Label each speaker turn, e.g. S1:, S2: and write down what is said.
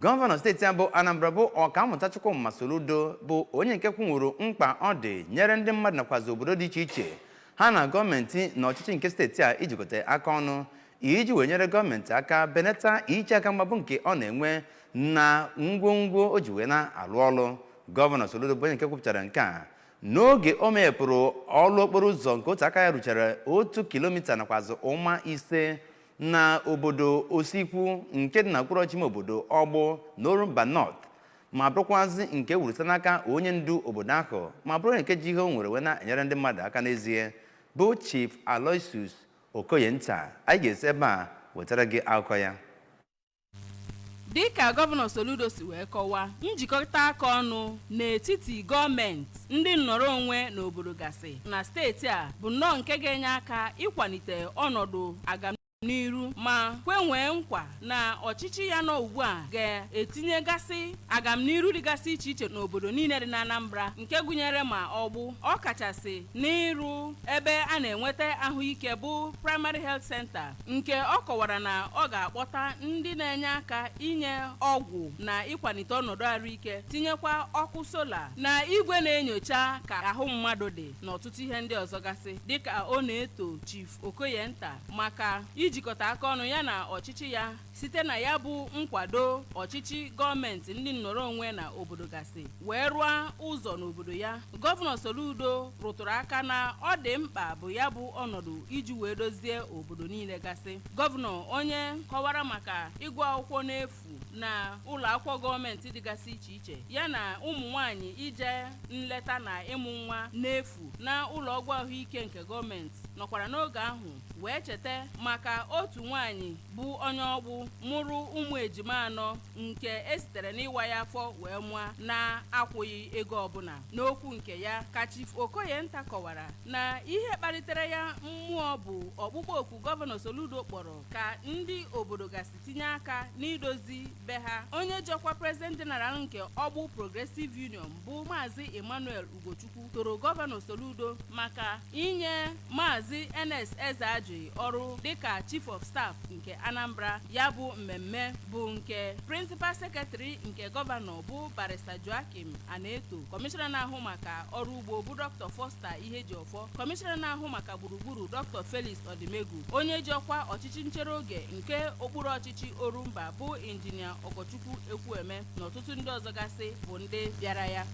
S1: Gọvanọ steeti a bụ Anambra, bụ Ọkammụta Chukwuma Soludo, bụ onye nke kwunwuru mkpa ọ dị nyere ndị mmadụ nakwazi obodo dị iche iche ha na gọọmenti na ọchịchị nke steeti a ijikọta aka ọnụ iji wee nyere gọọmenti aka benata iche aka mgba bụ nke ọ na-enwe na ngwongwo o ji wee na-alụ ọlụ. Gọvanọ Soludo bụ onye nke kwupụtara nke a n'oge o meghepụrụ ọlụ okporo ụzọ nke otu aka ya ruchara 1 kilomita nakwazi ụma 5 na obodo Osikwu nke dị na okpuru ọchịchị ime obodo Ọgbụ na Orumba North, ma bụrụkwazị nke wuru site n'aka onye ndu obodo ahụ, ma bụrụ onye nke ji ihe o nwere wee na-enyere ndị mmadụ aka n'ezie, bụ Chief Aloysius Okoye Nta. Anyị ga-esi ebe a wetara gị akụkọ ya.
S2: Dịka Gọvanọ Soludo si wee kọwaa, njikọta aka ọnụ n'etiti gọọmenti, ndị nnọrọ onwe na obodo gasị na steeti a bụ nnọọ nke ga-enye aka ịkwalite ọnọdụ agamniru, ma kwenwee nkwa na ọchịchị ya nọ ugbu a ga-etinyegasị agamniru dịgasị iche iche n'obodo niile dị na Anambra, nke gụnyere ma Ọgbụ, ọkachasị n'ịrụ ebe a na-enweta ahụike bụ Primary Health Center, nke ọ kọwara na ọ ga-akpọta ndị na-enye aka inye ọgwụ na ịkwalite ọnọdụ ahụike, tinyekwa ọkụ solar na igwe na-enyocha ka ahụ mmadụ dị na ọtụtụ ihe ndị ọzọ gasị. Dịka ọ na-eto Chief Okoye Nta maka ijikọta aka ọnụ ya na ọchịchị ya site na ya bụ nkwado ọchịchị gọọmenti, ndị nnọrọ onwe na obodo gasị wee rụọ ụzọ n'obodo ya, Gọvanọ Soludo rụtụrụ aka na ọ dị mkpa bụ ya bụ ọnọdụ iji wee dozie obodo niile gasị. Gọvanọ, onye kọwara maka ịgụ akwụkwọ n'efu na ụlọ akwụkwọ gọọmenti dịgasị iche iche, ya na ụmụ nwanyị ije nleta na ịmụ nwa n'efu na ụlọ ọgwụ ahụike nke gọọmenti, nọkwara n'oge ahụ wee cheta maka otu nwanyị bụ onye Ọgbụ mụrụ ụmụ ejima anọ nke esitere n'ịwa ya afọ wee mụọ na-akwụghị ego ọbụla. N'okwu nke ya, ka Chief Okoye Nta kọwara na ihe kpalitere ya mmụọ bụ ọkpụkpọ oku Gọvanọ Soludo kpọrọ ka ndị obodo gasị tinye aka n'idozi be ha. Onye jọkwa President General nke Ọgbụ Progressive Union, bụ Maazị Emmanuel Ugochukwu, toro Gọvanọ Soludo maka inye Maazị Ns Ezeajụghị ọrụ dịka Chief of Staff nke Anambra. Ya bụ mmemme bụ nke Principal Secretary nke gọvanọ, bụ Barrister Joachim Aneto, Kọmishọna na-ahụ maka ọrụ ugbo, bụ Dr. Foster Ihejiọfọ, Kọmishọna na-ahụ maka gburugburu, Dr. Felix Odimegwu, onye ji ọkwa ọchịchị nchere oge nke okpuru ọchịchị Orumba, bụ Injinia Ọgọchukwu Ekwueme, na ọtụtụ ndị ọzọ gasị bụ ndị bịara ya.